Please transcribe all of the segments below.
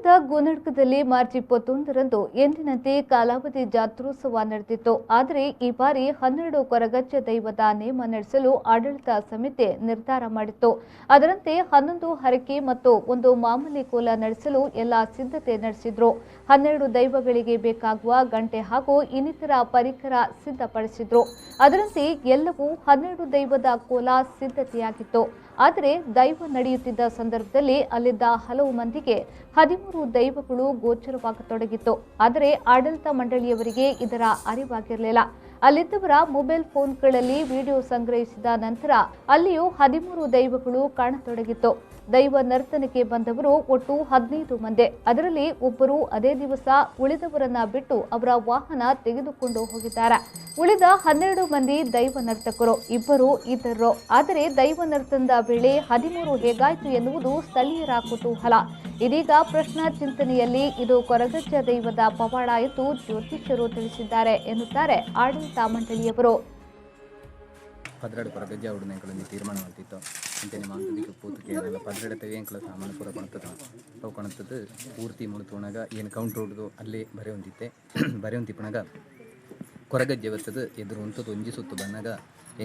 ಉಜಿರೆದ ಗೂನಡ್ಕದಲ್ಲಿ ಮಾರ್ಚ್ 21ರಂದು ಎಂದಿನಂತೆ ಕಾಲಾವಧಿ ಜಾತ್ರೋತ್ಸವ ನಡೆದಿತ್ತು. ಆದರೆ ಈ ಬಾರಿ 12 ಕೊರಗಜ್ಜ ದೈವದ ನೇಮ ನಡೆಸಲು ಆಡಳಿತ ಸಮಿತಿ ನಿರ್ಧಾರ ಮಾಡಿತ್ತು. ಅದರಂತೆ 11 ಹರಕೆ ಮತ್ತು ಒಂದು ಮಾಮೂಲಿ ಕೋಲ ನಡೆಸಲು ಎಲ್ಲ ಸಿದ್ಧತೆ ನಡೆಸಿದ್ರು. 12 ದೈವಗಳಿಗೆ ಬೇಕಾಗುವ ಗಂಟೆ ಹಾಗೂ ಇನ್ನಿತರ ಪರಿಕರ ಸಿದ್ಧಪಡಿಸಿದ್ರು. ಅದರಂತೆ ಎಲ್ಲವೂ 12 ದೈವದ ಕೋಲ ಸಿದ್ಧತೆಯಾಗಿತ್ತು. ಆದರೆ ದೈವ ನಡೆಯುತ್ತಿದ್ದ ಸಂದರ್ಭದಲ್ಲಿ ಅಲ್ಲಿದ್ದ ಹಲವು ಮಂದಿಗೆ 13 ದೈವಗಳು ಗೋಚರವಾಗತೊಡಗಿತ್ತು. ಆದರೆ ಆಡಳಿತ ಮಂಡಳಿಯವರಿಗೆ ಇದರ ಅರಿವಾಗಿರಲಿಲ್ಲ. ಅಲ್ಲಿದ್ದವರ ಮೊಬೈಲ್ ಫೋನ್ಗಳಲ್ಲಿ ವಿಡಿಯೋ ಸಂಗ್ರಹಿಸಿದ ನಂತರ ಅಲ್ಲಿಯೂ 13 ದೈವಗಳು ಕಾಣತೊಡಗಿತ್ತು. ದೈವ ನರ್ತನಕ್ಕೆ ಬಂದವರು ಒಟ್ಟು 15 ಮಂದಿ. ಅದರಲ್ಲಿ ಒಬ್ಬರು ಅದೇ ದಿವಸ ಉಳಿದವರನ್ನ ಬಿಟ್ಟು ಅವರ ವಾಹನ ತೆಗೆದುಕೊಂಡು ಹೋಗಿದ್ದಾರೆ. ಉಳಿದ 12 ಮಂದಿ ದೈವ ನರ್ತಕರು, ಇಬ್ಬರು ಇತರರು. ಆದರೆ ದೈವ ನರ್ತನದ ವೇಳೆ 13 ಹೇಗಾಯಿತು ಎನ್ನುವುದು ಸ್ಥಳೀಯರ ಕುತೂಹಲ. ಇದೀಗ ಪ್ರಶ್ನಾ ಚಿಂತನೆಯಲ್ಲಿ ಇದು ಕೊರಗಜ್ಜ ದೈವದ ಪವಾಡ ಎಂದು ಜ್ಯೋತಿಷ್ಯರು ತಿಳಿಸಿದ್ದಾರೆ ಎನ್ನುತ್ತಾರೆ ಆಡಳಿತ ಮಂಡಳಿಯವರು. 12 ಕೊರಗಜ್ಜ ಅವಡು ಎಂಕಲೊಂಜಿ ತೀರ್ಮಾನ ಮಲ್ತಿತ್ತು. ಅಂಚನೆ ಮಾಂತದಿಕ್ಕೆ ಪೂತು ಕೇನಲ್ಲ 12 ಎಂಕಲ ಸಾಮಾನು ಪೂರ ಕೊಣತದ. ಅವು ಕೊಣತದ್ದು ಪೂರ್ತಿ ಮುಳು ತೂನಗ ಏನು ಕೌಂಟ್ರ್ ಹೊಡ್ದು ಅಲ್ಲೇ ಬರೆ ಹೊಂದಿತ್ತೆ. ಬರೆ ಹೊಂದಿಪ್ಪನಾಗ ಕೊರಗಜ್ಜೆ ಬತ್ತದು ಎದುರು ಉಂತದ್ದು ಒಂಜಿ ಸುತ್ತು ಬನ್ನಗ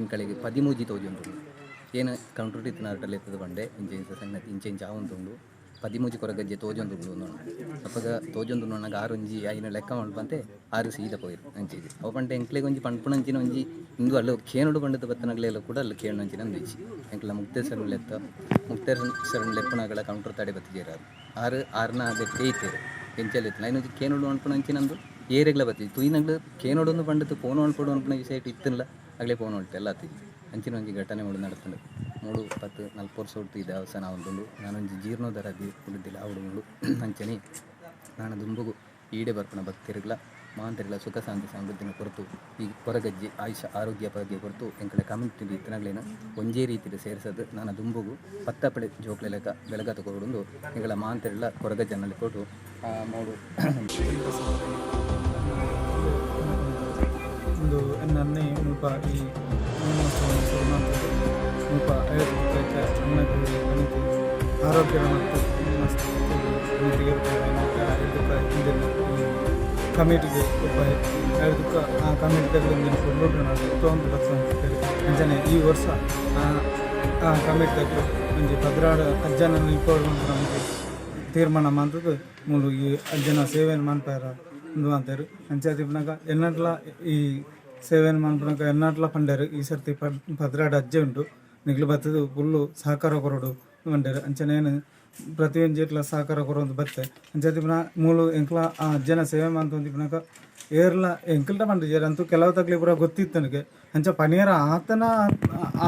ಎಂಕಳಿಗೆ 13 ತೋಜೊಂದುಂಡು. ಏನು ಕೌಂಟ್ರ್ ಇತ್ತಿನ ಅರಟಲ್ಲಿ ಎತ್ತದ ಬಂಡೆ ಇಂಚ ಇಂಚ ಸಂಗತಿ ಇಂಚ ಇಂಚ ಆವೊಂದುಂಡು. 13 ಕೊರಗಜ್ಜೆ ತೋಜೊಂದುಂಡು ನೋಣ. ಅಪಗ ತೋಜೊಂದು ನೋಣಗ ಆರೊಂಜಿ ಐನ ಲೆಕ್ಕ ಮಲ್ಪಂತೆ ಆರು ಸೀದ ಪೋಯಿರು ಅಂಚಿಗೆ. ಅವು ಪಂಡ ಎಂಕ್ಲೆಗ್ ಒಂಜಿ ಪನ್ಪುನಂಚಿನ ಒಂಜಿ ಇಂದು ಅಲ್ಲು ಕೇನುಡು ಪಂಡದು ಬತ್ತನಗಲೆಲ್ಲ ಕೂಡ ಅಲ್ಲು ಕೇಣುನಂಚಿನ ಅಂದಿಜ್ಜಿ. ಎಂಕ್ಲ ಮುಕ್ತೇಸರನ್ ಲೆತ್ತ ಮುಕ್ತೇಸರನ್ ಲೆಪ್ಪುನಗಳ ಕೌಂಟ್ರ್ ತಡೆ ಬತ್ತಿಜೆರ್ ಆರು ಆರು ಆರ್ನ ಬೆತ್ತೆ ಇತ್ತೆರ್ ಎಂಚಲ ಇತ್ತಿನ ಐನೊಂಜಿ ಕೇನುಡು ಪನ್ಪುನಂಚಿನಂದು ಏರೆಗ್ಲ ಬತ್ತಿಜಿ. ತೂಯಿನಗ್ಲು ಕೇನೊಡೊಂದು ಪಂಡದು ಪೋನು ಮಲ್ಪೊಡು ಪನ್ಪುನ ವಿಷಯ ಇತ್ತಿಲ್ಲ ಅಗಲೇ ಪೋನು ಮಲ್ತೆ ಎಲ್ಲ ಆತಿಜಿ. ಅಂಚಿನ ಒಂಜಿ ಘಟನೆ ಮೂಡು ನಡತ್ಂಡು. ಮೂಡು 10 40 ವರ್ಷ ಈ ದೇವಸ್ಥಾನ ಆವೊಂದುಂಡು. ನಾನೊಂಜಿ ಜೀರ್ಣೋದ್ಧಾರ ಉಳಿದಿಲ್ಲ ಆವಡು ಮೂಡು. ಅಂಚನೆ ನಾನ ದುಂಬುಗು ಈಡೆ ಬರ್ಪುನ ಭಕ್ತರುಗ್ಲ ಮಾಂತರಿಗಳ ಸುಖ ಶಾಂತಿ ಸಮೃದ್ಧಿನ ಕೊರತು ಈ ಕೊರಗಜ್ಜಿ ಆಯುಷ ಆರೋಗ್ಯ ಭಾಗ್ಯ ಕೊರತು ಎಂಕಲೆ ಕಮ್ಯುನಿಟಿ ಇತ್ತನಗ್ಲೇನ ಒಂಜೇ ರೀತಿಡ್ ಸೇರ್ಸದು ನಾನ ದುಂಬುಗು ಪತ್ತಪಡೆ ಜೋಕ್ಲೆ ಲೆಕ್ಕ ಬೆಳಗಾತ ಕೊರಡುಂದು ಎಂಕಲ ಮಾಂತರಿಗಳ ಕೊರಗಜ್ಜನಲ್ಲಿ ಕೊಟ್ಟು ಮೂಡು. ಒಂದು ಎನ್ನ ಮುಲ್ಪ ಈ ನೇಮೋತ್ಸವ ಶುರು ಮಲ್ತುದು ಮುಲ್ಪ 50 ಅಣ್ಣಗ್ ಕಣಿತಿ ಆರೋಗ್ಯ ಮತ್ತು ಮಸ್ತ್ ಕಣಿತಿ ಇಂದೆನ್ ಈ ಕಮಿಟಿಗೆ ಉಪಾಯ ಐದುಕ್ಕ ಆ ಕಮಿಟಿ ಇಂದೆನ್ ಪೊರ್ಲುಡು ತೊಂದು ಬತ್ತೊಂದಿತ್ತೆರ್. ಅಂಚನೆ ಈ ವರ್ಷ ಆ ಆ ಕಮಿಟಿದಕುಲು ಒಂಜಿ 12 ಅಜ್ಜನ ನಿಲ್ಪೊಡು ಒಂಜಿ ತೀರ್ಮಾನ ಮಲ್ತುದು ಮೂಲು ಈ ಅಜ್ಜನ ಸೇವೆನ್ ಮನ್ಪೆರ ಉಂದು ಮಲ್ತೆರ್. ಅಂಚಾದ್ ಇಪ್ಪುನಗ ಎನ್ನಡ್ಲ ಈ ಸೇವೆನ್ ಮನ್ಪುನಗ ಎನ್ನಡ್ಲ ಪಂಡೆರ್ ಈ ಸರ್ತಿ 12 ಅಜ್ಜೆ ಉಂಡು, ನಿಗ್ಲು ಬತ್ತುದು ಫುಲ್ಲು ಸಹಕಾರ ಕೊರೊಡು ಪಂಡೆರ್. ಅಂಚನೆ ಏನ್ ಪ್ರತಿಯೊಂಜೆಟ್ಲ ಸಹಕಾರ ಕೊರೊಂದು ಬತ್ತೆ. ಅಂಚಾದ್ ಇಪ್ಪುನ ಮೂಲು ಎಂಕ್ಲ ಆ ಅಜ್ಜನ ಸೇವೆ ಮಂತೊಂದಿಪ್ಪುನಗ ಏರ್ಲ ಎಂಕಲ್ಟ ಪಂಡಿಜೆರ್ ಅಂತೂ ಕೆಲವು ತಕ್ಲೆ ಪೂರ ಗೊತ್ತಿತ್ತನಿಗೆ. ಅಂಚ ಪನಿಯರ ಆತನ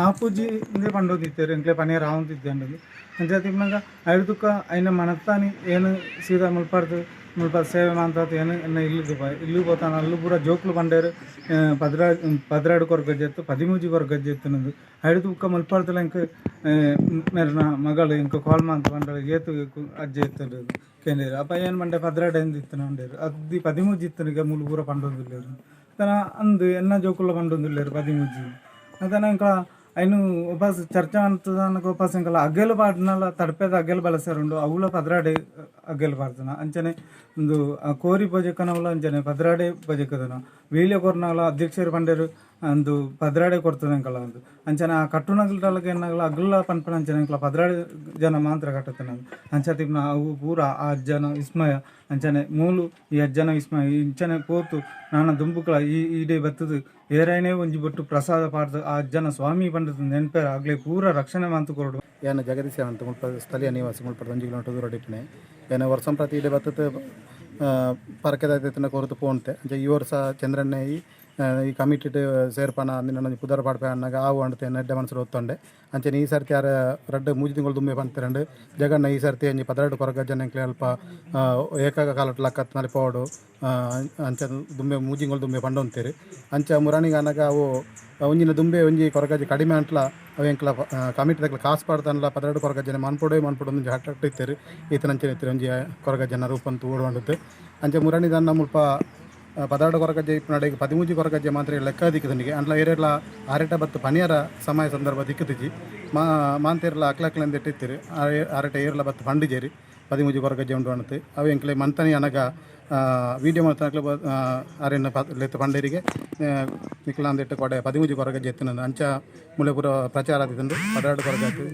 ಆಪುಜಿ ಇಂದೇ ಪಂಡೊಂದಿತ್ತೆರ್ ಎಂಕ್ಲೆ ಪನಿಯರ ಆವೊಂದಿತ್ತೆ ಅಂಡದು. ಅಂಚಾದ್ ಇಪ್ಪುನಗ ಐಡ್ದುಕ ಐನ ಮನತ್ತಾನಿ ಏನು ಸೀದಾ ಮುಲ್ಪರ್ದು ಮುಲ್ಪ ಸೇವೆ ಮಂತಾತ್ ಏನು ಎನ್ನ ಇಲ್ಲುಗು ಇಲ್ಲುಗು ಪೋತಾನ ಅಲ್ಲು ಪೂರ ಜೋಕ್ಲು ಪಂಡೆರ್ 12 ಕೊರಗಜ್ಜೆತ್ತು 13 ಕೊರಗಜ್ಜೆತ್ತು. ಐಡ್ದು ಬುಕ್ಕ ಮುಲ್ಪರ್ದಲ ಎಂಕ್ ಮೆರ್ನ ಮಗಳು ಎಂಕ್ ಕಾಲ್ ಮಂತ್ ಪಂಡಳು ಏತು ಅಜ್ಜೆ ಇತ್ತುಂಡು ಕೇಂದೇರು. ಅಪ್ಪ ಏನು ಪಂಡೆ 12 ಎಂದ್ ಇತ್ತನ ಪಂಡೇರು. ಅದ್ದಿ 13 ಇತ್ತನಿಗೆ ಮೂಲು ಪೂರ ಪಂಡೊಂದುಲ್ಲೆರ್. ತನ ಅಂದು ಎನ್ನ ಜೋಕುಲ ಪಂಡೊಂದುಲ್ಲೆರ್ 13. ಅತನ ಎಂಕ ಐನು ಉಪಾಸ ಚರ್ಚೆ ಮಂತುದಾನಗ ಉಪಾಸ ಎಂಕಲ ಅಗೆಲು ಪಾಡ್ನಲ ತಡ್ಪೆದ ಅಗೆಲು ಬಳಸರುಂಡು ಅವುಲ 12 ಅಗೆಲು ಪಾಡ್ದನ. ಅಂಚನೆ ಉಂದು ಕೋರಿ ಪೂಜೆಕನವುಲ ಅಂಚನೆ 12 ಪೂಜೆಕದನ ವೀಳ್ಯ ಕೊರ್ನಗಲ ಅಧ್ಯಕ್ಷರು ಪಂಡೇರು ಅಂದು 12 ಕೊರ್ತದೆ ಎಂಕಲ ಅಂದು. ಅಂಚನೆ ಆ ಕಟ್ಟುನಗಲ್ಟಲಗ ಎನ್ನಗಲ ಅಗ್ಲ ಪನ್ಪನ ಅಂಚನೆ ಎಂಕಲ 12 ಜನ ಮಾತ್ರ ಕಟ್ಟುತ್ತನ. ಅಂಚ ತಿಪ್ನ ಅವು ಪೂರ ಆ ಅಜ್ಜನ ವಿಸ್ಮಯ. ಅಂಚನೆ ಮೂಲು ಈ ಅಜ್ಜನ ವಿಸ್ಮಯ ಇಂಚನೆ ಪೋತು ನಾನ ದುಂಬುಕಲ ಈ ಈಡೆ ಬತ್ತದು ಏರೈನೇ ಒಂಜಿ ಬೊಟ್ಟು ಪ್ರಸಾದ ಪಾಡ್ದು ಆ ಅಜ್ಜನ ಸ್ವಾಮಿ ಪಂಡದು ನೆನಪೇರ ಆಗ್ಲೇ ಪೂರ ರಕ್ಷಣೆ ಮಂತು ಕೊರಡು. ಯಾನ ಜಗದೀಶ ಅಂತ, ಮುಲ್ಪ ಸ್ಥಳೀಯ ನಿವಾಸಿ, ಮುಲ್ಪ 1 ಕಿಲೋಮೀಟರ್ ದೂರ ಇಪ್ಪುನೆ. ಯಾನ ವರ್ಷ ಪ್ರತಿ ಇಡೆ ಬತ್ತದು ಪರಕೆದ ಕೊರತು ಪೋಂತೆ. ಅಂಚ ಈ ವರ್ಷ ಚಂದ್ರಣ್ಣೆ ಈ ಈ ಕಮಿಟಿಡ್ ಸೇರ್ಪನ ನಿನ್ನ ಪುದರ್ ಪಾಡ್ಪೆ ಅನ್ನಾಗ ಆವು ಅಂಡತೆ ಎಡ್ಡೆ ಮನಸ್ಸು ಒತ್ತೊಂಡೆ. ಅಂಚನೆ ಈ ಸರ್ತಿ ಯಾರ ರಡ್ಡ್ ಮೂಜಿ ತಿಂಗಳು ದುಂಬೆ ಪಂತೆರಂಡು ಜಗಣ್ಣ ಈ ಸರ್ತಿ ಒಂಜಿ 12 ಕೊರಗಜ್ಜನ ಎಂಕ್ಲೆ ಅಲ್ಪ ಏಕಾಗ ಕಾಲಟ್ ಲಕ್ಕತ್ ನಲಿ ಪೋಡು ಅಂಚ ದುಂಬೆ ಮೂಜಿ ತಿಂಗಳು ದುಂಬೆ ಪಂಡೊಂತೇರು. ಅಂಚ ಮುರಾಣಿಗ ಅನ್ನಾಗ ಅವು ಒಂಜಿನ ದುಂಬೆ ಒಂಜಿ ಕೊರಗಜ್ಜೆ ಕಡಿಮೆ ಅಂಟ್ಲ ಅವು ಎಂಕ್ಲ ಕಮಿಟಿ ದಕ್ಲ ಕಾಸು ಪಾಡ್ದನ್ಲ 12 ಕೊರಗಜ್ಜನ ಮನ್ಪೊಡೆ ಮನ್ಪೊಡು ಒಂಜಿ ಹಟ್ಟ ಇತ್ತೆರ್. ಈತನಂಚನೆ ಇತ್ತೆರ್ ಒಂಜಿ ಕೊರಗಜ್ಜನ ರೂಪಂತು ಓಡುವಂಡದ್ದು. ಅಂಚ ಮುರಾಣಿ ದನ್ನ ಮುಲ್ಪ 12 ಕೊರಗಜ್ಜೆ ಇಪ್ಪುನಡೆಗ್ 13 ಕೊರಗಜ್ಜೆ ಮಾತ್ರ ಲೆಕ್ಕ ದಿಕ್ಕದನಿಗೆ ಅಂಡ್ಲ ಏರೆಡ್ಲ ಆರೇಟ ಬತ್ತು ಪನಿಯರ ಸಮಯ ಸಂದರ್ಭ ದಿಕ್ಕದಿಜಿ. ಮಾಂತೇರ್ಲ ಅಕ್ಲಕ್ಲೆಂದ್ ಇಟ್ಟಿತ್ತೆರ್. ಆರೇಟ ಏರ್ಲ ಬತ್ತು ಪಂಡಿಜೇರಿ. 13 ಕೊರಗಜ್ಜೆ ಉಂಡು ಅಣತು. ಅವು ಎಂಕ್ಲೆ ಮಂತನಿ ಅನಗ ವೀಡಿಯೋ ಮಲ್ತನಕ್ಲೆ ಅರೆನ ಲೆತ್ತ ಪಂಡೇರಿಗೆ ನಿಕ್ಲಾಂದಿಟ್ಟು ಕೊಡೆ 13 ಕೊರಗಜ್ಜೆ ಎತ್ತಿನ ಅಂಚ ಮುಳೆ ಪೂರ ಪ್ರಚಾರ ಆದಿತ್ತುಂಡು 12 ಕೊರಗಜ್ಜೆ.